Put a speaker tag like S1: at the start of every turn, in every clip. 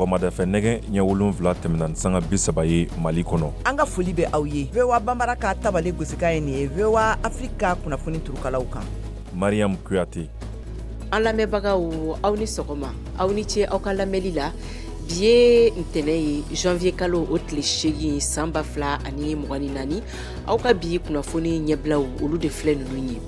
S1: Sɔgɔmadafɛ nɛgɛ ɲɛ 7 tɛmɛna ni sanga 30 ye Mali kɔnɔ.
S2: An ka foli bɛ aw ye VOA Banbara ka tabale gosikan ye nin ye VOA Afrique ka kunnafoni turukalaw kan.
S1: Mariam Kuyate.
S3: An lamɛnbagaw aw ni sɔgɔma aw ni ce aw ka lamɛnli la bi ye ntɛnɛn ye janvier kalo o tile 8 san 2024 aw ka bi kunnafoni ɲɛbilaw olu de filɛ ninnu ye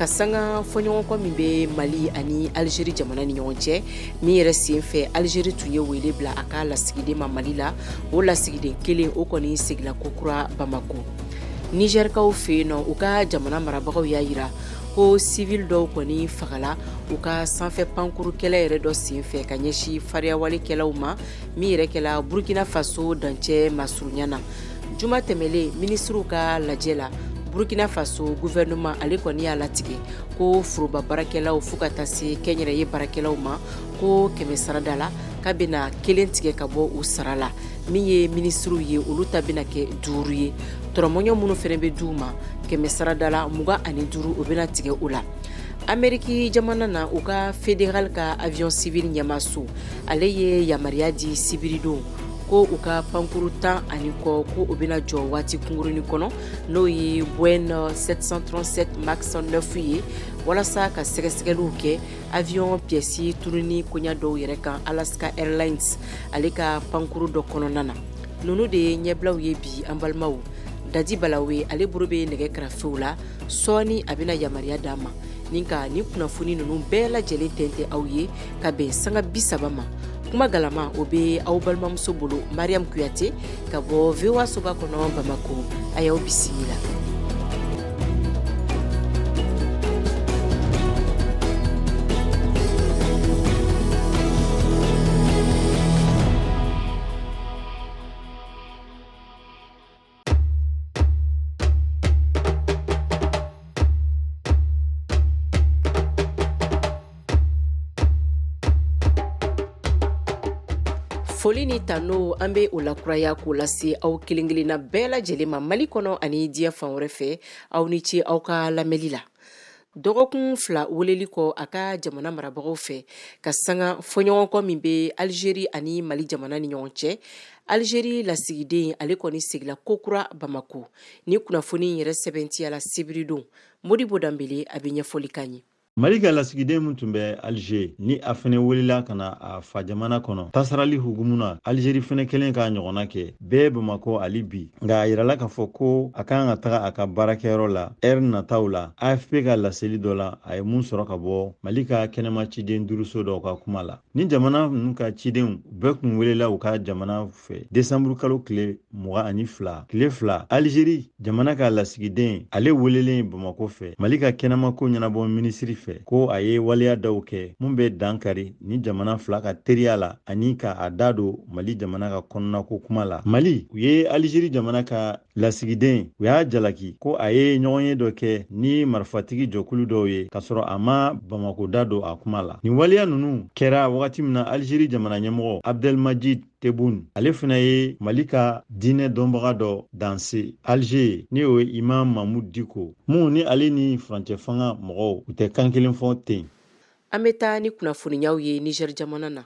S3: ka sanga fɔɲɔgɔnkɔ min bɛ mali ani alizeri jamana ni ɲɔgɔn cɛ min yɛrɛ sen fɛ alizeri tun ye wele bila a ka lasigiden ma mali la o lasigiden kelen o kɔni segila kokura bamako nizɛrikaw fɛ yen nɔ u ka jamana marabagaw y'a yira ko sivili dɔw kɔni fagala u ka sanfɛ pankuru kɛlɛ yɛrɛ dɔ sen fɛ ka ɲɛsin fariyawalekɛlaw ma min yɛrɛ kɛla burukina faso dancɛ masurunya na juma tɛmɛlen minisiriw ka lajɛ la burukina faso gouvernement ale kɔni y'a latigɛ ko foroba baarakɛlaw fo ka taa se kɛnyɛrɛye baarakɛlaw ma ko 100 sarada la k'a bɛna kelen tigɛ ka bɔ u sara la min ye minisiriw ye olu ta bɛna kɛ 5 ye tɔrɔmɔɲɔ minnu fana bɛ d'u ma 100 sarada la 25 o bɛna tigɛ o la ameriki jamana na u ka fédéral ka avion civil ɲɛmaaso ale ye yamaruya di sibiridon ko u ka pankuru tan ani kɔ ko o bɛna jɔ waati kunkurunin kɔnɔ n'o ye Boeing 737 Max 9 ye walasa ka sɛgɛsɛgɛliw kɛ avion pièce tununi koɲa dɔw yɛrɛ kan Alaska Airlines ale ka pankuru dɔ kɔnɔna na ninnu de ye ɲɛbilaw ye bi an balimaw Dadi Balawe ale bolo bɛ nɛgɛ karafew la sɔɔni a bɛna yamaruya d'an ma ni ka nin kunnafoni ninnu bɛɛ lajɛlen tɛntɛn aw ye ka bɛn sanga 30 ma kuma galama o bɛ aw balimamuso bolo Mariam Kuyate ka bɔ VOA soba kɔnɔ Bamako a y'aw bisimila. Foli ni tanu an bɛ o lakuraya k'o lase aw kelen-kelenna bɛɛ lajɛlen ma Mali kɔnɔ ani diɲɛ fan wɛrɛ fɛ aw ni ce aw ka lamɛnli la. Dɔgɔkun 2 weleli kɔ a ka jamana marabagaw fɛ ka sanga fɔɲɔgɔnkɔ min bɛ Alizeri ani Mali jamana ni ɲɔgɔn cɛ Alizeri lasigiden ale kɔni segila kokura Bamako ni kunnafoni yɛrɛ sɛbɛntiyala sibiridon Modibo Danbele a bɛ ɲɛfɔli k'an ye.
S4: Mali ka lasigiden min tun bɛ Alger ni a fɛnɛ welela ka na a fa jamana kɔnɔ tasarali hukumu na Algérie fɛnɛ kɛlen k'a ɲɔgɔnna kɛ bɛɛ Bamakɔ hali bi nka a yirala k'a fɔ ko a kan ka taga a ka baarakɛyɔrɔ la ɛri nataw la AFP ka laseli dɔ la a ye mun sɔrɔ ka bɔ Mali ka kɛnɛma ciden duuruso dɔw ka kuma la ni jamana ninnu ka cidenw bɛɛ kun welela u ka jamana fɛ desanburu kalo tile 22 tile 2 Algérie jamana ka lasigiden ale welelen Bamakɔ fɛ Mali ka kɛnɛmako ɲɛnabɔ minisiri fɛ ko a ye waleya dɔw kɛ mun bɛ dankari ni jamana fila ka teriya la ani ka a da don Mali jamana ka kɔnɔnako kuma la. Mali u ye Algérie jamana ka lasigiden u y'a jalaki ko a ye ɲɔgɔnye dɔ kɛ ni marifatigi jɔkulu dɔw ye k'a sɔrɔ a ma Bamakɔ da don a kuma la. Nin waleya ninnu kɛra wagati min na Algérie jamana ɲɛmɔgɔ Abdelmadjid Tebboune ale fana ye Mali ka diinɛ dɔnbaga dɔ danse Alger ni o ye Imam Mahmoud Dicko mun ni ale ni furancɛ fanga mɔgɔw u tɛ kan kelen fɔ ten.
S3: An bɛ taa ni kunnafoniyaw ye Niger jamana na.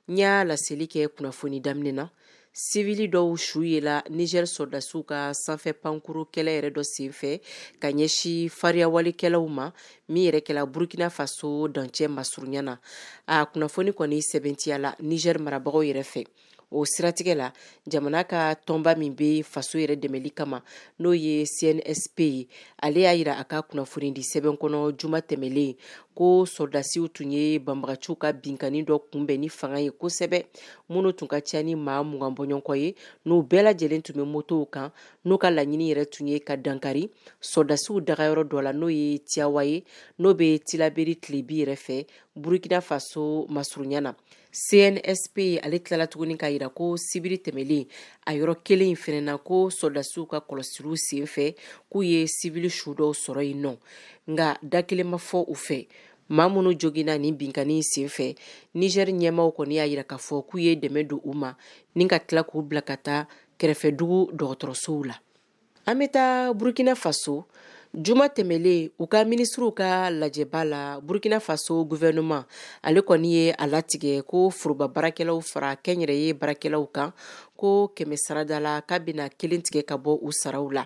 S3: N y'a laseli kɛ kunnafoni daminɛ na. Sivili dɔw su yela Niger sɔrɔdasiw ka sanfɛ pankuru kɛlɛ yɛrɛ dɔ senfɛ ka ɲɛsin fariyawalikɛlaw ma min yɛrɛ kɛla Burkina Faso dancɛ masurunya na. A kunnafoni kɔni sɛbɛntiyala Niger marabagaw yɛrɛ fɛ. O siratigɛ la, jamana ka tɔnba min bɛ faso yɛrɛ dɛmɛli kama n'o ye CNSP ye, ale y'a yira a ka kunnafoni di sɛbɛn kɔnɔ juma tɛmɛlen ko sɔrɔdasiw tun ye banbagaciw ka binkanni dɔ kunbɛn ni fanga ye kosɛbɛ, minnu tun ka ca ni maa 20 bɔɲɔgɔnkɔ ye, n'u bɛɛ lajɛlen tun bɛ motow kan, n'u ka laɲini yɛrɛ tun ye ka dankari sɔrɔdasiw dagayɔrɔ dɔ la n'o ye Tiyawa ye, n'o bɛ Tilaberi tilebi yɛrɛ fɛ Burkina Faso masurunya na. CNSP ale tilala tuguni k'a yira ko sibiri tɛmɛlen a yɔrɔ kelen in fɛnɛ na ko sɔrɔdasiw ka kɔlɔsiliw senfɛ k'u ye sivili su dɔw sɔrɔ yen nɔ, nka da kelen ma fɔ u fɛ. Maa minnu joginna nin binkanni senfɛ, Niger ɲɛmaaw kɔni y'a yira k'a fɔ k'u ye dɛmɛ don u ma ni ka tila k'u bila ka taa kɛrɛfɛdugu dɔgɔtɔrɔsow la. An bɛ taa Burkina Faso. Juma tɛmɛlen, u ka minisiriw ka lajɛba la, Burkina Faso gouvernement ale kɔni ye a latigɛ ko foroba baarakɛlaw fara kɛnyɛrɛye baarakɛlaw kan, ko 100 sarada la k'a bɛna kelen tigɛ ka bɔ u saraw la.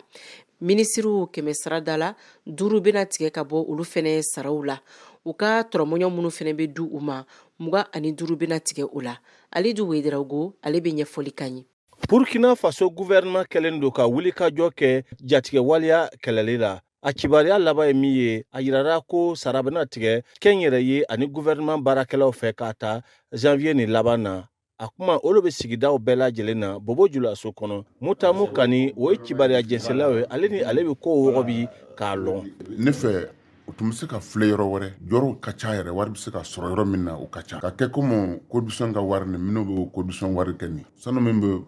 S3: Minisiriw 100 sarada la 5 bɛna tigɛ ka bɔ olu fɛnɛ saraw la. U ka tɔrɔmɔɲɔ minnu fɛnɛ bɛ di u ma, 25 bɛna tigɛ o la. Alidu Wedarago ale bɛ ɲɛfɔli k'an ye.
S5: Burkina Faso gouvernement kɛlen don ka wulikajɔ kɛ jatigɛwaleya kɛlɛli la. A kibaruya laban ye min ye, a yirara ko sara bɛna tigɛ kɛnyɛrɛye ani gouvernement baarakɛlaw fɛ k'a ta janvier nin laban na. A kuma olu bɛ sigidaw bɛɛ lajɛlen na Bobo Julaso kɔnɔ. Mutamu Kani, o ye kibaruya jɛnsɛnlaw ye, ale ni ale bɛ kow wɔgɔbi k'a lɔn.
S6: Ne fɛ, u tun bɛ se ka filɛ yɔrɔ wɛrɛ, yɔrɔw ka ca yɛrɛ, wari bɛ se ka sɔrɔ yɔrɔ min na, o ka ca ka kɛ komi corruption ka wari ni minnu bɛ corruption wari kɛ nin sanu min bɛ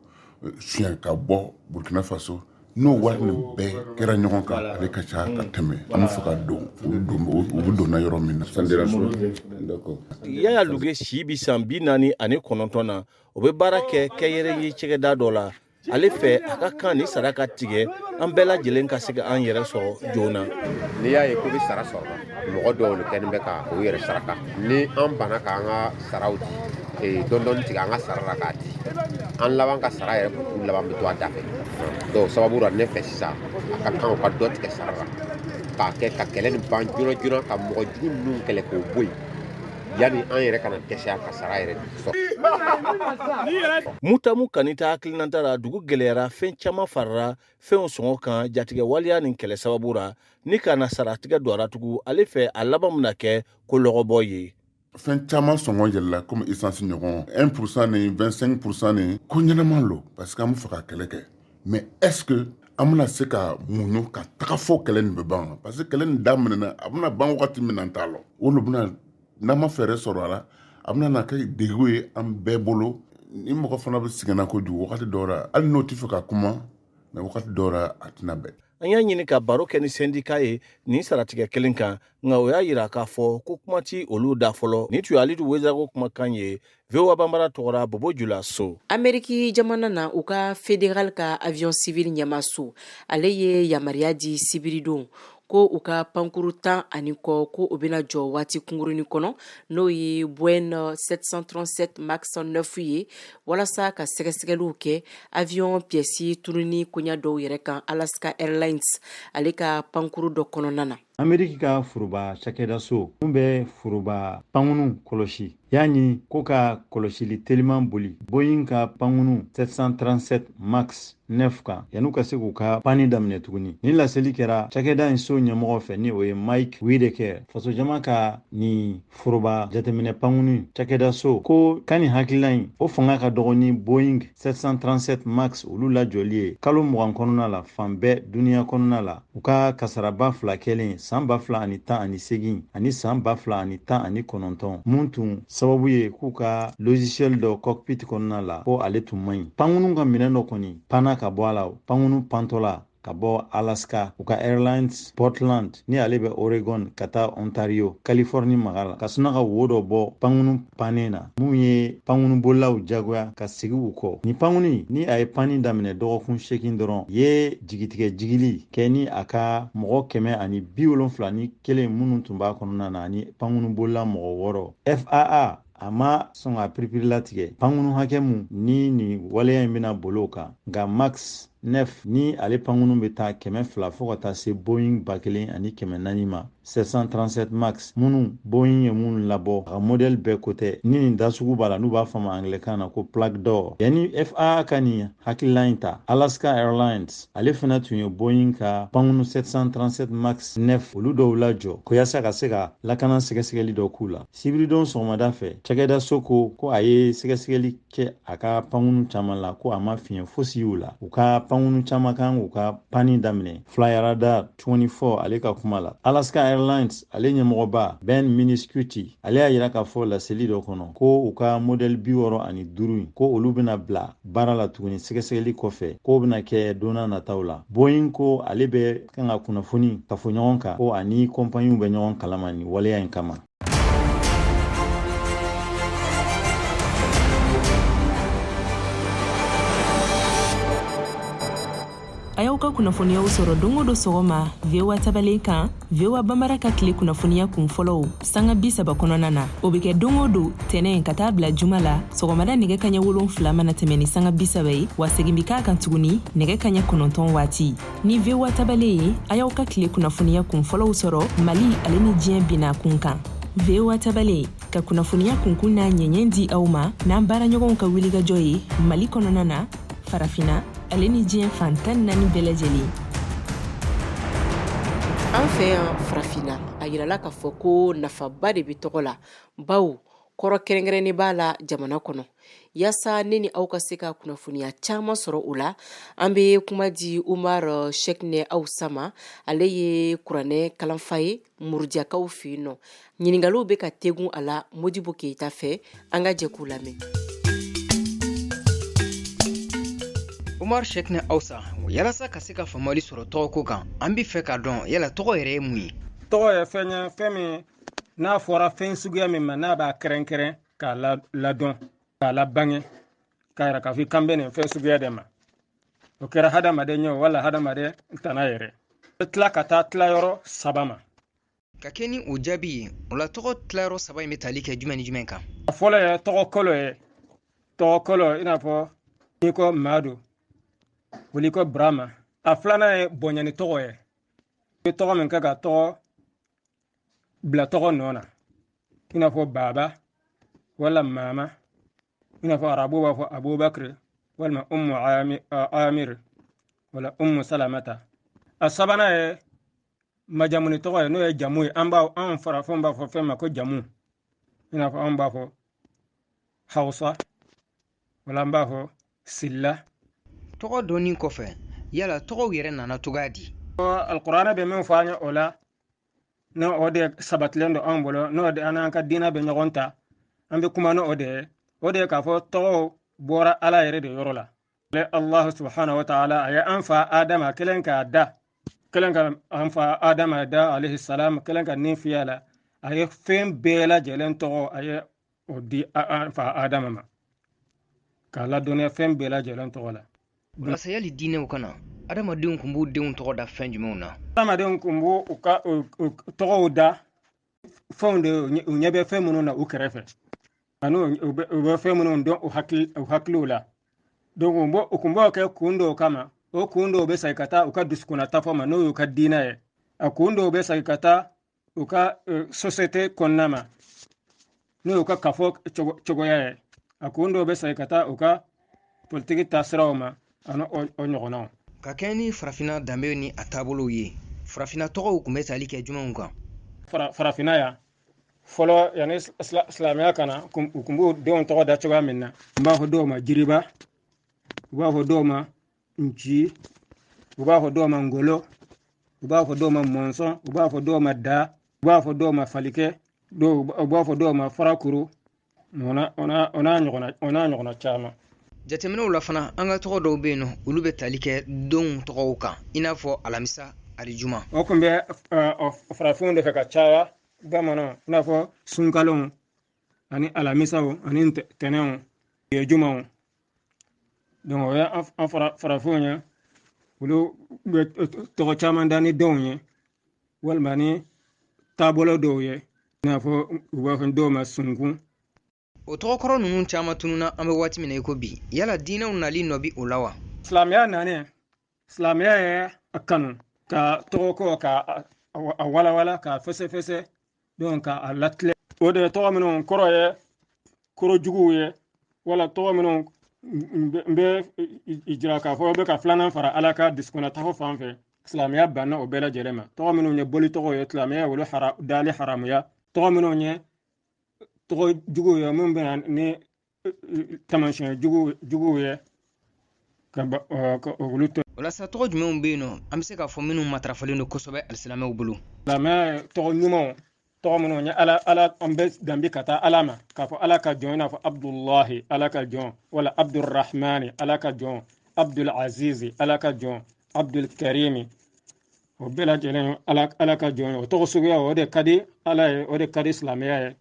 S6: suɲɛ ka bɔ Burkina Faso, n'o wari nin bɛɛ kɛra ɲɔgɔn kan, ale ka ca ka tɛmɛ an bɛ fɛ ka don u bɛ donna yɔrɔ min na.
S5: Yaya Luge si bi san 49 na, o bɛ baara kɛ kɛnyɛrɛye cɛgɛda dɔ la. Ale fɛ, a ka kan ni sara ka tigɛ, an bɛɛ lajɛlen ka se ka an yɛrɛ sɔrɔ joona.
S7: N'i y'a ye ko bɛ sara sɔrɔ, mɔgɔ dɔw de kɛlen bɛ ka u yɛrɛ saraka. Ni an banna k'an ka saraw di, dɔɔni dɔɔni tigɛ an ka sara la k'a di, an laban ka sara yɛrɛ kutu laban bɛ to a da fɛ. Donc sababu la, ne fɛ sisan, a ka kan u ka dɔ tigɛ sara la k'a kɛ ka kɛlɛ nin ban joona joona, ka mɔgɔ jugu ninnu kɛlɛ k'o bɔ yen, yanni an yɛrɛ kana dɛsɛ ka sara yɛrɛ sɔrɔ.
S5: Mutamu Kani ta hakilinata la, dugu gɛlɛyara, fɛn caman farala fɛnw sɔngɔ kan jatigɛ waleya nin kɛlɛ sababu la. Ni ka na saratigɛ don a la tugun, ale fɛ a laban bɛna kɛ ko lɔgɔbɔ ye.
S6: Fɛn caman sɔngɔ yɛlɛla, komi essence ɲɔgɔn 1% ni 25% ni ko ɲɛnama lo, parce que an bɛ fɛ ka kɛlɛ kɛ. Mais est ce que an bɛna se ka muɲu ka taga fɔ kɛlɛ nin bɛ ban? Parce que kɛlɛ nin daminɛna, a bɛna ban wagati min na, an t'a lɔn. O de bɛna, n'an ma fɛɛrɛ sɔrɔ a la, a bɛna na kɛ degun ye an bɛɛ bolo. Ni mɔgɔ fana bɛ sɛgɛnna kojugu wagati dɔw la, hali n'o tɛ fɛ ka kuma, mais wagati dɔw la a tɛna bɛn.
S5: An y'a ɲini ka baro kɛ ni sɛndika ye nin saratigɛ kelen kan, nka o y'a yira k'a fɔ ko kuma ti olu da fɔlɔ. Nin tun ye Alidu Wedrago kumakan ye VOA Banbara tɔgɔra Bobo Julaso.
S3: Ameriki jamana na, u ka fédéral ka avion civil ɲɛmaso ale ye yamaruya di sibiridon ko u ka pankuru 10 ani kɔ, ko o bɛna jɔ waati kunkurunin kɔnɔ, n'o ye Boeing 737 Max 9 ye, walasa ka sɛgɛsɛgɛliw kɛ avion pièce tununi koɲa dɔw yɛrɛ kan Alaska Airlines ale ka pankuru dɔ kɔnɔna na.
S4: Ameriki ka foroba cakɛdaso min bɛ foroba pankunu kɔlɔsi y'a ɲini ko ka kɔlɔsili teliman boli Boeing ka pankunu 737 Max 9 kan, yan'u ka se k'u ka panni daminɛ tuguni. Nin laseli kɛra cakɛda in so ɲɛmɔgɔ fɛ, ni o ye Mike Whitaker. Fasojama ka nin foroba jateminɛ pankunu cakɛdaso ko ka nin hakilila in, o fanga ka dɔgɔ ni Boeing 737 Max olu lajɔli ye kalo 20 kɔnɔna la fan bɛɛ duniɲa kɔnɔna la, u ka kasaraba fila kɛlen san 2018 ani san 2019, mun tun sababu ye k'u ka logiciel dɔ cockpit kɔnɔna la, ko ale tun man ɲi. Pankunu ka minɛn dɔ kɔni panna ka bɔ a la pankunu pantɔ la ka bɔ Alaska u ka Airlines Portland, ni ale bɛ Oregon, ka taa Ontario, Californie maga la, ka sina ka wo dɔ bɔ pankunu pannen na, mun ye pankunu bolilaw jagoya ka segin u kɔ. Ni pankunu ni a ye panni daminɛ dɔgɔkun 8 dɔrɔn ye, jigitigɛ jigili kɛ ni a ka mɔgɔ 171 minnu tun b'a kɔnɔna na ani pankunu bolila mɔgɔ 6. FAA a ma sɔn ka piripiri latigɛ pankunu hakɛ mun ni nin waleya in bɛna boli o kan, nka Max 9 ni ale pankunu bɛ taa 200 fo ka taa se Boeing 1400 ma, 737 Max minnu Boeing ye minnu labɔ, a ka modèle bɛɛ ko tɛ ni nin dasugu b'a la, n'u b'a fɔ ma anglais na ko plaque d'or. Yanni FAA ka nin hakilila in ta, Alaska Airlines ale fana tun ye Boeing ka pankunu 737 Max 9 olu dɔw lajɔ ko yaasa ka se ka lakana sɛgɛsɛgɛli dɔ k'u la. Sibiridon sɔgɔmada fɛ, cakɛdaso ko ko a ye sɛgɛsɛgɛli kɛ a ka pankunu caman la, ko a ma fiɲɛ fosi y'u la. U ka pankunu caman kan k'u ka panni daminɛ. Flyradar 24 ale ka kuma la, Alaska Airlines ale ɲɛmɔgɔba Ben Minicucci ale y'a yira k'a fɔ laseli dɔ kɔnɔ ko u ka modèle 65 in, ko olu bɛna bila baara la tuguni sɛgɛsɛgɛli kɔfɛ, k'o bɛna kɛ don nataw la. Boeing ko ale bɛ kan ka kunnafoni kafo ɲɔgɔn kan, ko ani kɔnpaniw bɛ ɲɔgɔn kalama nin waleya in kama.
S8: A y'aw ka kunnafoniyaw sɔrɔ don o don sɔgɔma VOA tabalen kan, VOA Bambara ka tile kunnafoniya kun fɔlɔw sanga 30 kɔnɔna na. O bɛ kɛ don o don tɛnɛ ka taa bila juma la sɔgɔmada nɛgɛ kaɲɛ 7 mana tɛmɛ ni sanga 30 ye, wa segin bɛ k'a kan tuguni nɛgɛ kaɲɛ 9 waati. Ni VOA tabalen ye, a y'aw ka tile kunnafoniya kun fɔlɔw sɔrɔ Mali ale ni diɲɛ binna kun kan. VOA tabalen ka kunnafoniya kunkun n'a ɲɛɲɛ di aw ma n'an baaraɲɔgɔnw ka wulikajɔ ye Mali kɔnɔna na, Farafina ale ni diɲɛ fan 14 bɛɛ lajɛlen.
S3: An fɛ yan Farafinna, a yirala k'a fɔ ko nafaba de bɛ tɔgɔ la, bawo kɔrɔ kɛrɛnkɛrɛnnen b'a la jamana kɔnɔ. Yaasa ne ni aw ka se ka kunnafoniya caman sɔrɔ o la, an bɛ kuma di Umar Shɛkinɛ Awusa ma. Ale ye kuranɛ kalanfa ye Murujakaw fɛ yen nɔ. Ɲininkaliw bɛ ka tegun a la Modibo Keyita fɛ, an ka jɛ k'u lamɛn.
S9: Umar Shɛkinɛ Awusa, yalasa ka se ka faamuyali sɔrɔ tɔgɔko kan, an bɛ fɛ k'a dɔn yala tɔgɔ yɛrɛ ye mun ye?
S10: Tɔgɔ ye fɛn ye, fɛn min n'a fɔra fɛn suguya min ma, n'a b'a kɛrɛnkɛrɛn k'a ladɔn, k'a labange, k'a yira k'a fɔ i kan bɛ nin fɛn suguya de ma. O kɛra hadamaden ye o, wala hadamaden tana yɛrɛ. I bɛ tila ka taa tilayɔrɔ saba ma.
S9: Ka kɛ ni o jaabi ye, o la tɔgɔ tilayɔrɔ saba in bɛ tali kɛ jumɛn ni jumɛn kan?
S10: A fɔlɔ ye tɔgɔ kolo ye. Tɔgɔ kolo, i n'a fɔ n'i ko Madu, wali ko Burama. A filanan ye bonyani tɔgɔ ye. I bɛ tɔgɔ min kɛ ka tɔgɔ bila tɔgɔ nɔ na, i n'a fɔ baba wala mama, i n'a fɔ arabu b'a fɔ Abubakar walima Ummu Amir wala Ummu Salamata. A sabanan ye majamuni tɔgɔ ye, n'o ye jamu ye. An b'a, anw farafinw b'a fɔ fɛn ma ko jamu, i n'a fɔ anw b'a fɔ Hausa wala an b'a fɔ Silla.
S9: Tɔgɔ dɔnni kɔfɛ, yala tɔgɔw yɛrɛ nana cogoya di?
S10: Alikuranɛ bɛ min fɔ an ye o la, n'o o de sabatilen don anw bolo, n'o de an n'an ka diinɛ bɛ ɲɔgɔn ta, an bɛ kuma n'o de ye. O de ye k'a fɔ tɔgɔw bɔra Ala yɛrɛ de yɔrɔ la. Ale Allahu subhanahu wa ta'ala, a ye an fa Adama kelen k'a da, kelen ka an fa Adama da alayhi salam, kelen ka nin fiyɛ a la, a ye fɛn bɛɛ lajɛlen tɔgɔ, a ye o di an fa Adama ma, k'a ladɔnniya fɛn bɛɛ lajɛlen tɔgɔ la.
S9: Walasa yali diinɛw ka na, adamadenw tun b'u denw tɔgɔ da fɛn jumɛnw na?
S10: Adamadenw tun b'u u ka tɔgɔw da fɛnw de, u ɲɛ bɛ fɛn minnu na u kɛrɛfɛ, ani u bɛ fɛn minnu dɔn u hakiliw la. Donc u tun b'o kɛ kun dɔw kama. O kun dɔw bɛ segin ka taa u ka dusukunna tafo ma, n'o y'u ka diinɛ ye. A kun dɔw bɛ segin ka taa u ka société kɔnɔna ma, n'o y'u ka kafo cogoya ye. A kun dɔw bɛ segin ka taa u ka politiki taasiraw ma, ani o ɲɔgɔnnaw.
S9: Ka kɛɲɛ ni farafinna danbew ni a taabolow ye, farafinna tɔgɔw tun bɛ tali kɛ jumɛnw kan?
S10: Farafinna yan fɔlɔ, yanni silamɛya ka na, u tun b'u denw tɔgɔ da cogoya min na, u b'a fɔ dɔw ma Jiriba, u b'a fɔ dɔw ma Nci, u b'a fɔ dɔw ma Ngolo, u b'a fɔ dɔw ma Mɔnsɔn, u b'a fɔ dɔw ma Da, u b'a fɔ dɔw ma Falikɛ, u b'a fɔ dɔw ma Farakuru, o n'a ɲɔgɔnna caman.
S9: Jateminɛw la fana, an ka tɔgɔ dɔw bɛ yen nɔ, olu bɛ tali kɛ donw tɔgɔw kan, i n'a fɔ alamisa ani juma.
S10: O tun bɛ farafinw de fɛ ka caya, bamananw, i n'a fɔ sunkalow ani alamisaw ani tɛnɛnw, jumaw. Donc o ye an farafinw ye, olu bɛ tɔgɔ caman da ni denw ye, walima ni taabolo dɔw ye, i n'a fɔ u b'a fɔ dɔw ma sunkun.
S9: O tɔgɔkɔrɔ ninnu caman tununna an bɛ waati min na i ko bi. Yala diinɛw nali nɔ bi o la wa?
S10: Silamɛya nanen, silamɛya ye a kanu ka tɔgɔko ka a walawala, k'a fɛsɛfɛsɛ, donc k'a latilɛ. O de ye tɔgɔ minnu kɔrɔ ye kɔrɔ juguw ye, wala tɔgɔ minnu n bɛ jira k'a fɔ bɛ ka filanan fara Ala ka dusukunna tafo fan fɛ. Silamɛya banna o bɛɛ lajɛlen ma. Tɔgɔ minnu ye boli tɔgɔ ye, silamɛya olu dali haramuya. Tɔgɔ minnu ye tɔgɔ juguw ye, minnu bɛ na ni taamasiyɛn juguw ye, ka olu to.
S9: Walasa tɔgɔ jumɛnw bɛ yen nɔ, an bɛ se k'a fɔ minnu matarafalen don kosɛbɛ alisilamɛw bolo?
S10: Silamɛya tɔgɔ ɲumanw, tɔgɔ minnu ye Ala, an bɛ danbe ka taa Ala ma, k'a fɔ Ala ka jɔn, i n'a fɔ Abdulahi, Ala ka jɔn, wala Abdurahmani, Ala ka jɔn, Abdul Azizi, Ala ka jɔn, Abdul Karimi, o bɛɛ lajɛlen Ala ka jɔn ye. O tɔgɔ suguya, o de ka di Ala ye, o de ka di silamɛya ye.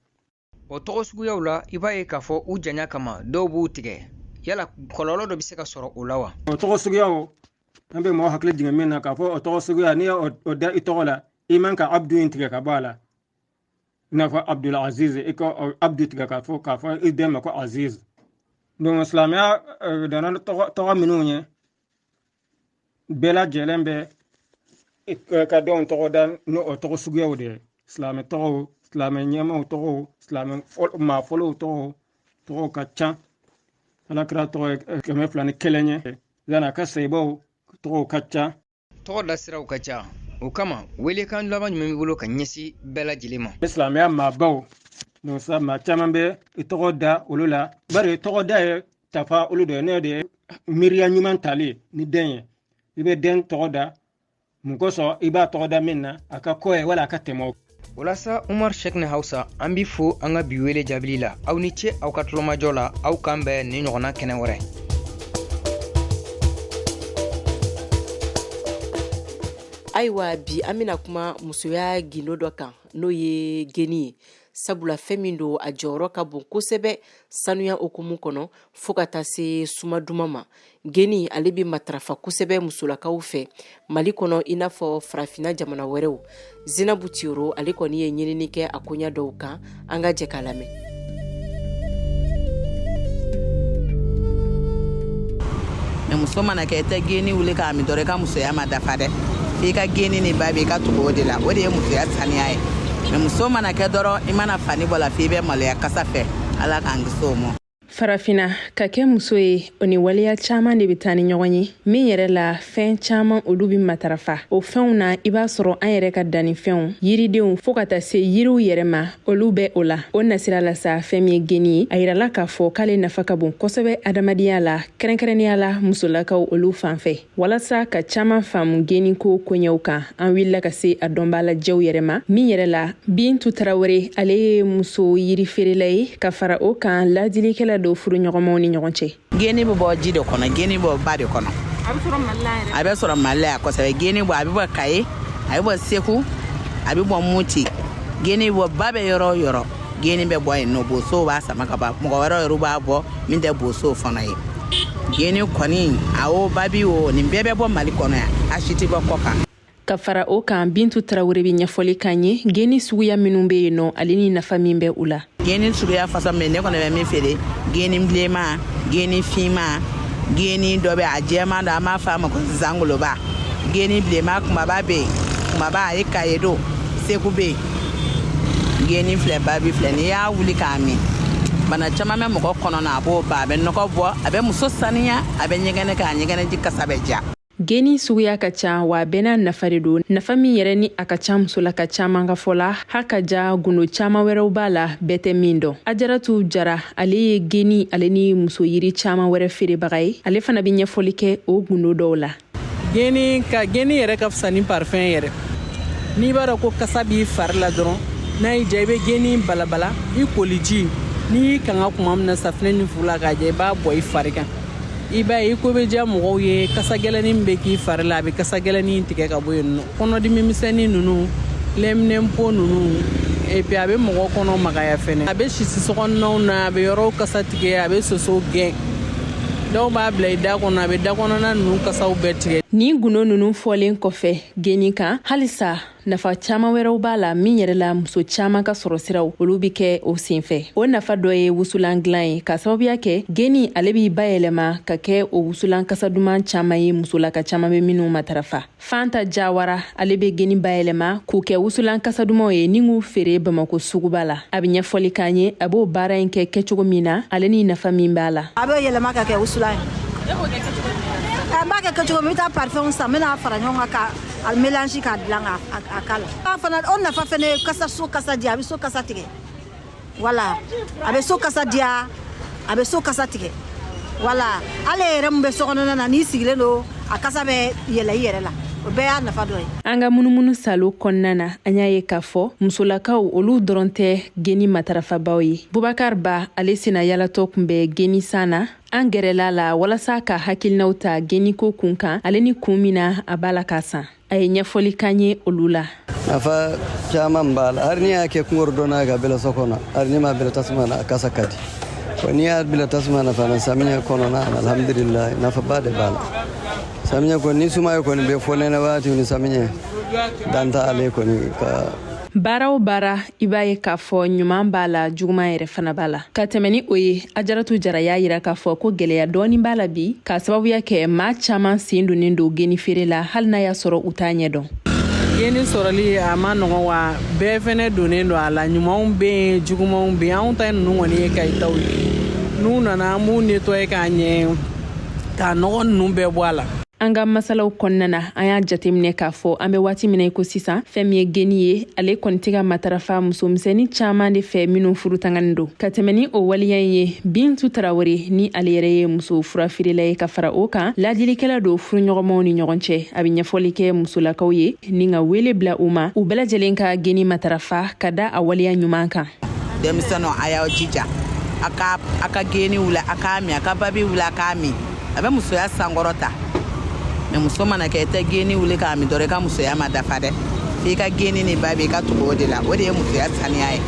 S9: O tɔgɔ suguyaw la, i b'a ye k'a fɔ u janya kama dɔw b'u tigɛ. Yala kɔlɔlɔ dɔ bɛ se ka sɔrɔ o la wa?
S10: O tɔgɔ suguyaw, An bɛ mɔgɔ hakili jigin min na k'a fɔ o tɔgɔ suguya, n'i y'o da i tɔgɔ la, i man ka Abdu in tigɛ ka bɔ a la. I n'a fɔ Abdul Aziz, i ka Abdu tigɛ k'a fɔ i den ma ko Aziz. Donc silamɛya donna tɔgɔ minnu ye, bɛɛ lajɛlen bɛ ka denw tɔgɔ da ni o tɔgɔ suguyaw de ye: silamɛ tɔgɔw, silamɛ ɲɛmaaw tɔgɔw, silamɛ maa fɔlɔw tɔgɔw. Tɔgɔw ka ca. Alakira tɔgɔ ye 201 ye. Yan'a ka sahabaw tɔgɔw ka ca.
S9: Tɔgɔ da siraw ka ca. O kama, welekan laban jumɛn b'i bolo ka ɲɛsin bɛɛ lajɛlen ma?
S10: Silamɛya maabaw, donc sa maa caman bɛ i tɔgɔ da olu la, bari tɔgɔ da ye tafa olu de ye. Ne de ye miiriya ɲuman tali ni den ye. I bɛ den tɔgɔ da mun kosɔn? I b'a tɔgɔ da min na, a ka ko ye wala a ka tɛmɛ o.
S9: Walasa Umar Shekne Hausa, an b'i fo an ka bi wele jaabili la. Aw ni ce aw ka tulomajɔ la. Aw k'an bɛn ni ɲɔgɔnna kɛnɛ wɛrɛ.
S3: Ayiwa, bi an bɛna kuma musoya gindo dɔ kan, n'o ye geni ye, sabula fɛn min don, a jɔyɔrɔ ka bon kosɛbɛ sanuya hukumu kɔnɔ, fo ka taa se suma duman ma. Geni ale bɛ matarafa kosɛbɛ musolakaw fɛ Mali kɔnɔ, i n'a fɔ farafinna jamana wɛrɛw. Zinabu Tiyoro ale kɔni ye ɲinini kɛ a koɲa dɔw kan. An ka jɛ k'a lamɛn.
S11: Mais muso mana kɛ, i tɛ geni wuli k'a min dɔrɔn, i ka musoya ma dafa dɛ. F'i ka geni ni ba bɛ, i ka tugu o de la. O de ye musoya saniya ye. Mais muso mana kɛ dɔrɔn, i mana fani bɔ la, f'i bɛ maloya kasa fɛ. Ala k'an kisi o ma.
S8: Farafina, ka kɛ muso ye, o ni waleya caman de bɛ taa ni ɲɔgɔn ye, min yɛrɛ la fɛn caman olu bɛ matarafa. O fɛnw na, i b'a sɔrɔ an yɛrɛ ka dannifɛnw, yiridenw, fɔɔ ka taa se yiriw yɛrɛ ma, olu bɛ o la. O nasira la sa, fɛn min ye geni ye, a yirala k'a fɔ k'ale nafa ka bon kosɛbɛ adamadenya la, kɛrɛnkɛrɛnnenya la musolakaw olu fan fɛ. Walasa ka caman faamu geni ko koɲɛw kan, an wulila ka se a dɔnbaalajɛw yɛrɛ ma, min yɛrɛ la Bintu Tarawele, ale ye muso yirifeerela ye, ka fara o kan ladilikɛla don furuɲɔgɔnmaw ni ɲɔgɔn cɛ.
S11: Geni bɛ bɔ ji de kɔnɔ, geni bɔ ba de kɔnɔ, a bɛ sɔrɔ Mali la yan kosɛbɛ. Geni bɔ, a bɛ bɔ Kayi, a bɛ bɔ Segu, a bɛ bɔ Muti. Geni bɔ ba bɛ yɔrɔ o yɔrɔ, geni bɛ bɔ yen nɔ. Bosow b'a sama ka ban, mɔgɔ wɛrɛw yɛrɛ b'a bɔ min tɛ bosow fana ye. Geni kɔni, a o babi o, nin bɛɛ bɛ bɔ Mali kɔnɔ yan, a si tɛ bɔ kɔ kan.
S8: Ka fara o kan, Bintu Tarawele bɛ ɲɛfɔli k'an ye geni suguya minnu bɛ yen nɔ, ale ni nafa min bɛ u la.
S11: Geni suguya fasɔn bɛ, ne kɔni bɛ min feere: geni bilenman, geni finman, geni dɔ bɛ a jɛman dɔ, an b'a fɔ a ma ko zangoloba. Geni bilenman kumaba bɛ yen, kumaba a ye Kaye don, Segu bɛ yen. Geni filɛ, babi filɛ, n'i y'a wuli k'a min, bana caman bɛ mɔgɔ kɔnɔ na, a b'o ban, a bɛ nɔgɔ bɔ, a bɛ muso saniya, a bɛ ɲɛgɛnɛ kɛ, a ɲɛgɛnɛji kasa bɛ diya.
S8: Geni suguya ka ca, wa a bɛɛ n'a nafa de don. Nafa min yɛrɛ ni a ka ca musolaka caman ka fɔ la, ha ka ja gundo caman wɛrɛw b'a la, bɛɛ tɛ min dɔn. Ajaratu Jara, ale ye geni ale ni muso yiri caman wɛrɛ feerebaga ye. Ale fana bɛ ɲɛfɔli kɛ o gundo dɔw la.
S12: Geni ka geni yɛrɛ ka fisa ni parfum yɛrɛ. N'i b'a dɔn ko kasa b'i fari la dɔrɔn, n'a y'i diya, i bɛ geni balabala i koliji. N'i y'i kanga kuma min na safinɛ ni fu la k'a jɛ, i b'a bɔ i fari kan, i b'a ye i ko bɛ diya mɔgɔw ye. Kasa gɛlɛnnin min bɛ k'i fari la, a bɛ kasa gɛlɛnnin tigɛ ka bɔ yen nɔ. Kɔnɔdimi misɛnnin ninnu, lɛminɛnpo ninnu, et puis a bɛ mɔgɔ kɔnɔ magaya fɛnɛ. A bɛ sisi sokɔnɔnaw na, a bɛ yɔrɔw kasa tigɛ, a bɛ sosow gɛn. Dɔw b'a bila i da kɔnɔ, a bɛ da kɔnɔna ninnu kasaw bɛɛ tigɛ.
S8: Nin gundo ninnu fɔlen kɔfɛ geni kan, halisa nafa caman wɛrɛw b'a la, min yɛrɛ la muso caman ka sɔrɔ siraw olu bɛ kɛ o senfɛ. O nafa dɔ ye wusulan dilan ye, ka sababuya kɛ geni ale b'i bayɛlɛma ka kɛ o wusulan kasa duman caman ye, musolaka caman bɛ minnu matarafa. Fanta Jawara, ale bɛ geni bayɛlɛma k'u kɛ wusulan kasa dumanw ye ni k'u feere Bamako suguba la. A bɛ ɲɛfɔli k'an ye a b'o baara in kɛ kɛcogo min na, ale ni nafa min b'a la.
S13: A bɛ yɛlɛma ka kɛ wusulan ye. N b'a kɛ kɛcogo min, n bɛ taa parfum san, n bɛna fara ɲɔgɔn kan ka a mélange k'a dilan k'a k'a la. A fana o nafa fana ye kasa, so kasa diya, a bɛ so kasa tigɛ. Wala a bɛ so kasa diya, a bɛ so kasa tigɛ. Wala ale yɛrɛ min bɛ so kɔnɔna na, n'i sigilen don, a kasa bɛ yɛlɛ i yɛrɛ la. O bɛɛ y'a nafa dɔ ye.
S8: An ka munumunu salo kɔnɔna na, an y'a ye k'a fɔ musolakaw olu dɔrɔn tɛ geni matarafabaw ye. Bubakar Ba, ale senna yalatɔ kun bɛ geni san na. An gɛrɛla la walasa ka hakilinaw ta geniko kun kan, ale ni kun min na a b'a la k'a san. A ye ɲɛfɔli k'an ye olu la.
S14: Nafa caman b'a la. Hari n'i y'a kɛ kungoro donna ka bila so kɔnɔ, hari n'i m'a bila tasuma na, a kasa ka di. Wa n'i y'a bila tasuma na fana samiya kɔnɔna na, alhamdulillah, nafaba de b'a la. Samiɲɛ kɔni ni sumaya kɔni bɛ fɔ nɛnɛ waati ni samiɲɛ dan t'ale kɔni ka.
S8: Baara o baara, i b'a ye k'a fɔ ɲuman b'a la, juguman yɛrɛ fana b'a la. Ka tɛmɛ ni o ye, Ajaratu Jara y'a yira k'a fɔ ko gwɛlɛya dɔɔni b'a la bi, k'a sababuya kɛ maa caaman sen donnen don geni feere la, hali n'a y'a sɔrɔ u t'a ɲɛ dɔn.
S12: Geni sɔrɔli a ma nɔgɔn, wa bɛɛ fɛnɛ donnen don a la. Ɲumanw bɛ yen, jugumanw bɛ yen. Anw ta ninnu kɔni ye kayitaw ye. N'u nana, an b'u nettoyer k'a ɲɛ, k'a nɔgɔ ninnu bɛɛ bɔ a la.
S8: An ka masalaw kɔnɔna na, an y'a jateminɛ k'a fɔ an bɛ waati min na i ko sisan, fɛn min ye geni ye, ale kɔni tɛ ka matarafa musomisɛnnin caman de fɛ minnu furu tanganin don. Ka tɛmɛ ni o waleya in ye, Bintu Tarawele, ni ale yɛrɛ ye muso furafeerela ye, ka fara o kan ladilikɛla don furuɲɔgɔnmaw ni ɲɔgɔn cɛ, a bɛ ɲɛfɔli kɛ musolakaw ye ni ka wele bila u ma, u bɛɛ lajɛlen ka geni matarafa ka da a waleya ɲuman kan.
S11: Denmisɛnninw, a y'aw jija a ka geni wuli a k'a min, a ka babi wuli a k'a min. A bɛ musoya sankɔrɔta. Mais muso mana kɛ i tɛ geni wuli k'a min dɔrɔn, i ka musoya ma dafa dɛ. F'i ka geni ni babi, i ka tugu o de la, o de ye musoya saniya ye.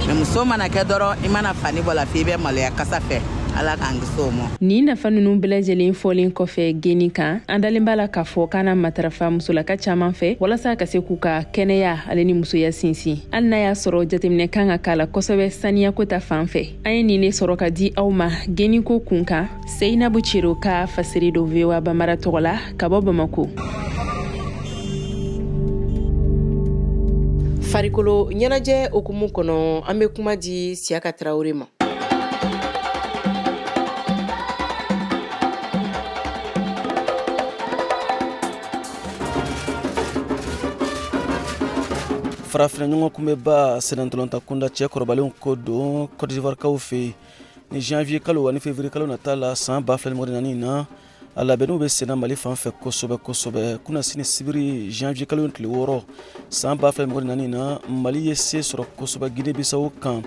S11: Mais muso mana kɛ dɔrɔn, i mana fani bɔ la, f'i bɛ maloya kasa fɛ. Ala k'an kisi o ma.
S8: Nin nafa ninnu bɛɛ lajɛlen fɔlen kɔfɛ geni kan, an dalen b'a la k'a fɔ k'a na matarafa musolaka caman fɛ walasa ka se k'u ka kɛnɛya ale ni musoya sinsin, hali n'a y'a sɔrɔ jateminɛ kan ka k'a la kosɛbɛ saniyako ta fan fɛ. An ye nin de sɔrɔ ka di aw ma geniko kun kan. Seyinabu Cero ka fasiri don VOA Bambara tɔgɔ la ka bɔ Bamako.
S3: Farikolo ɲɛnajɛ hukumu kɔnɔ, an bɛ kuma di Siyaka Tarawele ma.
S15: Farafinna ɲɔgɔn kunbɛba sennantolatan kunda cɛ kɔrɔbalenw ko don Côte d'Ivoire kaw fɛ yen ni janvier kalo ani février kalo nata la san 2024 na. A labɛnniw bɛ senna Mali fan fɛ kosɛbɛ kosɛbɛ. Kunasini sibiri janvier kalo tile 6 san 2024 na, Mali ye se sɔrɔ kosɛbɛ Guinée Bissau kan,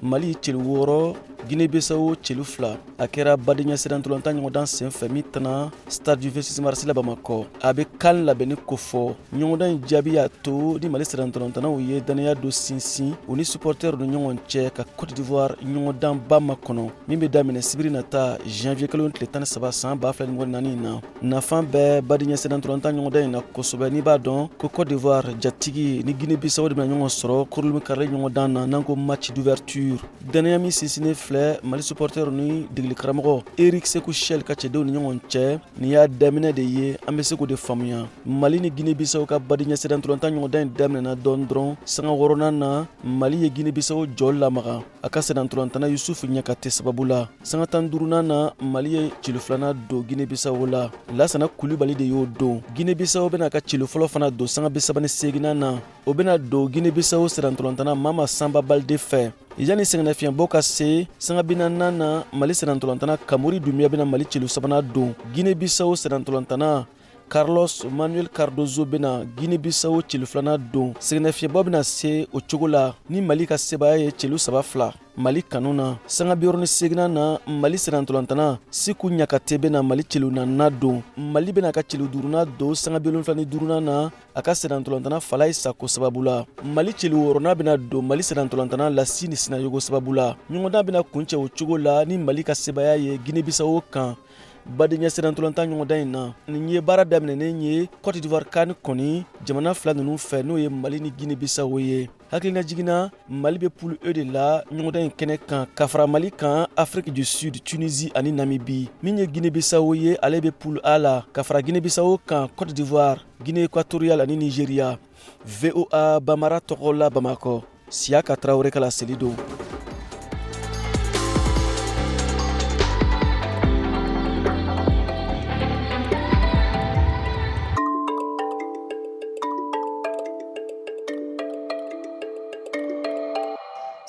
S15: Mali celu 6, Guinée Bissau celu 2. A kɛra badenya sennantolatan ɲɔgɔndan senfɛ min tana stade du 26 mars la Bamakɔ. A bɛ CAN labɛnni kofɔ. Ɲɔgɔndan in jaabi y'a to ni Mali sennantolatannaw ye dannaya dɔ sinsin u ni supporters ni ɲɔgɔn cɛ ka Côte d'Ivoire ɲɔgɔndanba makɔnɔ min bɛ daminɛ sibiri nata janvier kalo tile 13 san 2024 na. Nafa bɛ badenya sennantolatan ɲɔgɔndan in na kosɛbɛ, n'i b'a dɔn ko Côte d'Ivoire jatigi ni Guinée Bissau de bɛna ɲɔgɔn sɔrɔ kurunbonkarili ɲɔgɔndan na, n'an ko match d'ouverture. Dannaya min sinsinnen filɛ Mali supporters ni degeli karamɔgɔ Eric Sekou Chelle ka cɛdenw ni ɲɔgɔn cɛ, nin y'a daminɛ de ye, an bɛ se k'o de faamuya. Mali ni Guinée Bissau ka badenya sennantolatan ɲɔgɔndan in daminɛna dɔɔni dɔrɔn, sanga wɔɔrɔnan na, Mali ye Guinée Bissau jɔ lamaga a ka sennantolatanna Yusufu Ɲakate sababu la. Sanga 15nan na, Mali ye celu filanan don Guinée Bissau la, Lasana Kulibali de y'o don. Guinée Bissau bɛna ka celu fɔlɔ fana don sanga 38nan na, o bɛna don Guinée Bissau sennantolatanna Mama Sanba Balde fɛ. Yanni sɛgɛnnafiɲɛbɔ ka se sanga 40nan na, Mali sennantolatanna Kamori Dunbiya bɛna Mali celu sabanan don. Guinée Bissau sennantolatanna Carlos Manuel Cardozo bɛna Guinée Bissau celu filanan don. Sɛgɛnnafiɲɛbɔ bɛna se o cogo la ni Mali ka sebaaya ye celu 3-2 Mali kanu na. Sanga 68nan na, Mali sennantolatanna Siku Ɲakate bɛna Mali celu naaninan don. Mali bɛna ka celu duurunan don sanga 75nan na, a ka sennantolatanna Falayi Sako sababu la. Mali celu wɔɔrɔnan bɛna don Mali sennantolatanna Lasini Sinayogo sababu la. Ɲɔgɔndan bɛna kuncɛ o cogo la ni Mali ka sebaaya ye Guinée Bissau kan badenya sennantolatan ɲɔgɔndan in na. Nin ye baara daminɛnen ye Côte d'Ivoire CAN kɔni jamana fila ninnu fɛ, n'o ye Mali ni Guinée Bissau ye. Hakililajigin na, Mali bɛ poule E de la ɲɔgɔndan in kɛnɛ kan, ka fara Mali kan Afrique du Sud, Tunisie ani Namibie. Min ye Guinée Bissau ye, ale bɛ poule A la, ka fara Guinée Bissau kan Côte d'Ivoire, Guinée équatoriale ani Nigeria. VOA Bambara tɔgɔ la Bamakɔ, Siyaka Tarawele ka laseli don.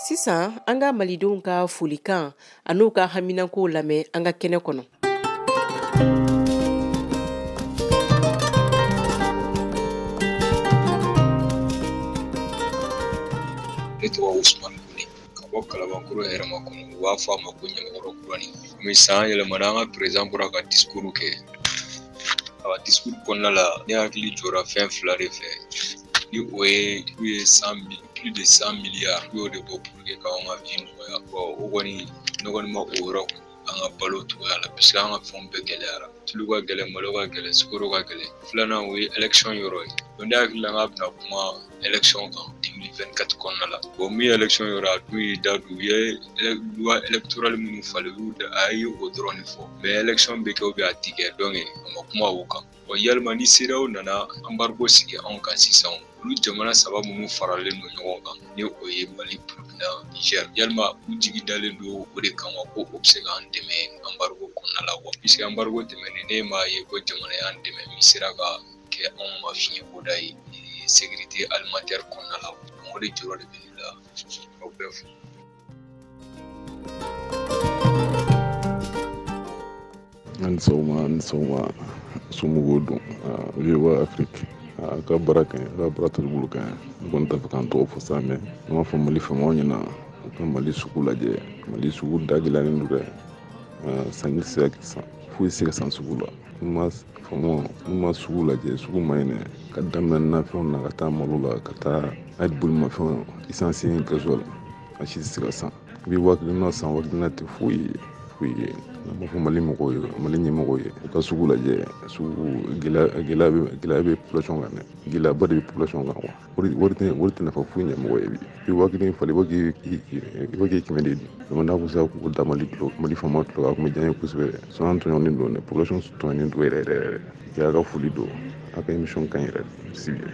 S3: Sisan an ka malidenw ka folikan an'u ka haminankow lamɛn an ka kɛnɛ kɔnɔ.
S16: Ne tɔgɔ Usumani Kone ka bɔ Kalabankɔrɔ Hɛrɛmakɔnɔ, u b'a fɔ a ma ko Ɲamakɔrɔ Kurani. Komi san yɛlɛmana, an ka président bɔra ka discours kɛ. A ka discours kɔnɔna la, ne hakili jɔra fɛn fila de fɛ, ni o ye k'u ye plus de 100 milliards, k'u y'o de bɔ pour que k'anw ka vie nɔgɔya. Bon, o kɔni, ne kɔni ma o yɔrɔ an ka balo cogoya la, puisque an ka fɛnw bɛɛ gɛlɛyara. Tulu ka gɛlɛn, malo ka gɛlɛn, sukaro ka gɛlɛn. Filanan, o ye élection yɔrɔ ye. Donc ne hakili la k'a bɛna kuma élection kan 2024 kɔnɔna la. Bon, min ye élection yɔrɔ, a dun y'i da don, u ye loi électorale minnu falen, u y'u da, a ye o dɔrɔn de fɔ. Mais élection bɛ kɛ ou bien a ti kɛ, donc a ma kuma o kan. Bon, yalima ni CEDEAO nana embargo sigi anw kan sisan, olu jamana saba minnu faralen don ɲɔgɔn kan, ni o ye Mali, Burukina, Niger, yalima u jigi dalen don o de kan wa, ko o bɛ se k'an dɛmɛ embargo kɔnɔna la wa? Puisque embargo tɛmɛnen, ne m'a ye ko jamana y'an dɛmɛ min sera ka kɛ anw ma fiɲɛbɔda ye sécurité alimentaire kɔnɔna la. Donc o de jɔrɔ de bɛ ne la. Aw bɛɛ fo.
S17: An sɔgɔma, an sɔgɔma, somɔgɔw don? VOA Afrique, a ka baara ka ɲi, a ka baara taabolo ka ɲi. N kɔni t'a fɛ k'an tɔgɔ fɔ sa, mais n b'a fɔ Mali faamaw ɲɛna, u ka Mali sugu lajɛ. Mali sugu da gɛlɛyalen don dɛ, sanni tɛ se ka san, foyi tɛ se ka san sugu la. N ma faamaw, n ma sugu lajɛ, sugu ma ɲi dɛ, ka daminɛ nafɛnw na, ka taa malo la, ka taa hali bolimafɛnw, essence ni gasoil, a si tɛ se ka san. I bɛ 1000 na san, 1000 na tɛ foyi ye, foyi ye. An b'a fɔ Mali mɔgɔw ye, Mali ɲɛmɔgɔw ye, u ka sugu lajɛ. Sugu gɛlɛya, gɛlɛya bɛ population kan dɛ, gɛlɛyaba de bɛ population kan quoi. Wari tɛ nafa foyi ɲɛ mɔgɔ ye bi. I bɛ 1000 falen, i b'a k'i 100 de di. Donc n'a kun sera k'o da Mali tulo, Mali faamaw tulo, a kun bɛ diya n ye kosɛbɛ dɛ. Sinon an tɔɲɔnen don dɛ, population tɔɲɔnen don yɛrɛ yɛrɛ yɛrɛ. A ka foli don, a ka émission ka ɲi yɛrɛ, si bien.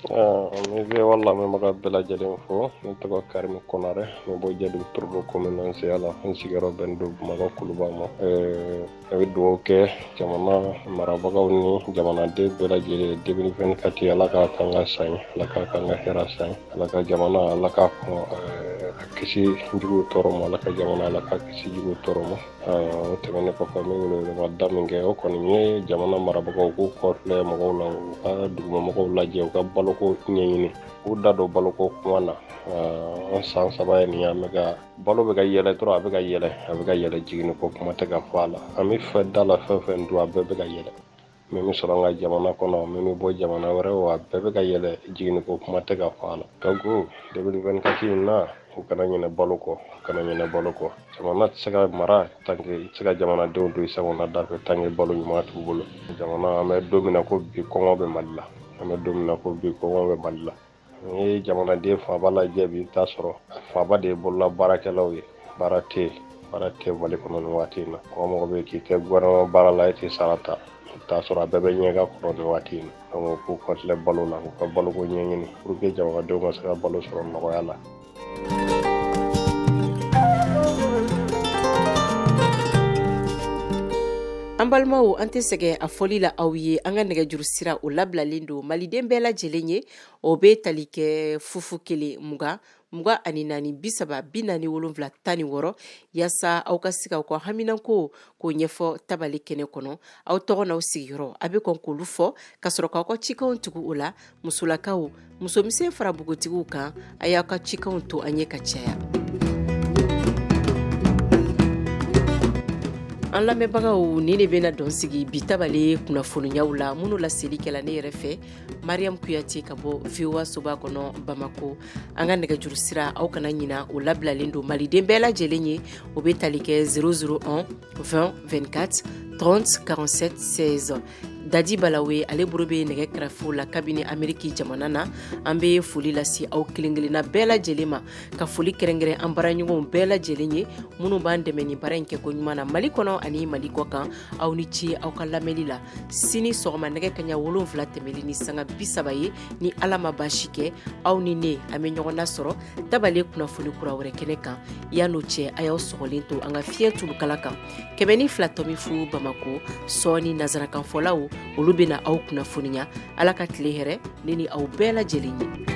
S18: N bɛ VOA lamɛnbaga bɛɛ lajɛlen fo. Ne tɔgɔ Karimu Konare, n bɛ bɔ Jɛdugu Torobo commune Nseya la. N sigiyɔrɔ bɛnnen don Bamakɔ Kuluba ma. Ne bɛ dugawu kɛ jamana marabagaw ni jamanaden bɛɛ lajɛlen 2024, Ala k'a k'an ka san ye, Ala k'a k'an ka hɛrɛ san ye, Ala ka jamana, Ala k'a kɔn a kisi juguw tɔɔrɔ ma, Ala ka jamana, Ala k'a kisi juguw tɔɔrɔ ma. O tɛmɛnen kɔfɛ, n bɛ weleweleda min kɛ, o kɔni ye jamana marabagaw k'u kɔfilɛ mɔgɔw la, u ka dugumamɔgɔw lajɛ, u ka baloko ɲɛɲini, k'u da don baloko kuma na. An san 3 ye nin ye, an bɛ ka balo bɛ ka yɛlɛ dɔrɔn, a bɛ ka yɛlɛ, a bɛ ka yɛlɛ, jiginni ko kuma tɛ ka fɔ a la. An bɛ fɛn da la, fɛn fɛn dun, a bɛɛ bɛ ka yɛlɛ. Min bɛ sɔrɔ an ka jamana kɔnɔ, min bɛ bɔ jamana wɛrɛ, o a bɛɛ bɛ ka yɛlɛ, jiginni ko kuma tɛ ka fɔ a la. Donc 2024 in na, u kana ɲinɛ balo kɔ, u kana ɲinɛ balo kɔ. Jamana tɛ se ka mara tant que i tɛ se ka jamanadenw don i sagona da fɛ tant que balo ɲuman t'u bolo. Jamana, an bɛ don min na ko bi, kɔngɔ bɛ Mali la. An bɛ don min na ko bi, kɔngɔ bɛ Mali la. N'i ye jamanaden fanba lajɛ bi, i bɛ taa sɔrɔ a fanba de ye bolola baarakɛlaw ye. Baara tɛ yen, baara tɛ Mali kɔnɔ nin waati in na. Mɔgɔ mɔgɔ bɛ yen k'i tɛ gouvernement baara la, e tɛ sara ta, i bɛ taa sɔrɔ a bɛɛ bɛ ɲɛgɛn kɔnɔ nin waati in na. Donc k'u kɔfilɛ balo la, k'u ka baloko ɲɛɲini pour que jamanadenw ka se ka balo sɔrɔ nɔgɔya la.
S3: An balimaw, an tɛ sɛgɛn a fɔli la aw ye, an ka nɛgɛjuru sira o labilalen don maliden bɛɛ lajɛlen ye. O bɛ tali kɛ 0 1 20 24 30 47 16, yaasa aw ka se k'aw ka haminanko k'o ɲɛfɔ tabale kɛnɛ kɔnɔ. Aw tɔgɔ n'aw sigiyɔrɔ, a bɛ kɔn k'olu fɔ ka sɔrɔ k'aw ka cikanw tugu o la. Musolakaw, musomisɛn fara npogotigiw kan, a y'aw ka cikanw to an ye ka caya. An lamɛnbagaw, nin de bɛna dɔn sigi bi tabale kunnafoniyaw la, minnu laseli kɛla ne yɛrɛ fɛ, Mariam Kuyate, ka bɔ VOA soba kɔnɔ Bamako. An ka nɛgɛjuru sira, aw kana ɲina, o labilalen don maliden bɛɛ lajɛlen ye. O bɛ tali kɛ 001 20 24 30 47 16. Dadi Balawe, ale bolo bɛ nɛgɛ kɛrɛfɛw la kabini Ameriki jamana na. An bɛ foli lase aw kelen-kelenna bɛɛ lajɛlen ma, ka foli kɛrɛnkɛrɛn an baaraɲɔgɔnw bɛɛ lajɛlen ye, minnu b'an dɛmɛ ni baara in kɛko ɲuman na Mali kɔnɔ ani Mali kɔ kan. Aw ni ce aw ka lamɛnli la. Sini sɔgɔma nɛgɛ kaɲa 7 tɛmɛli ni sanga 30 ye, ni Ala ma baasi kɛ, aw ni ne, an bɛ ɲɔgɔn nasɔrɔ tabale kunnafoni kura wɛrɛ kɛnɛ kan. Yan'o cɛ, a y'aw sɔgɔlen to an ka fiɲɛ tulukala kan 102.0 Bamako. Sɔɔni, nazarakanfɔlaw, olu bɛna aw kunnafoniya. Ala ka tile hɛrɛ ne ni aw bɛɛ lajɛlen ye.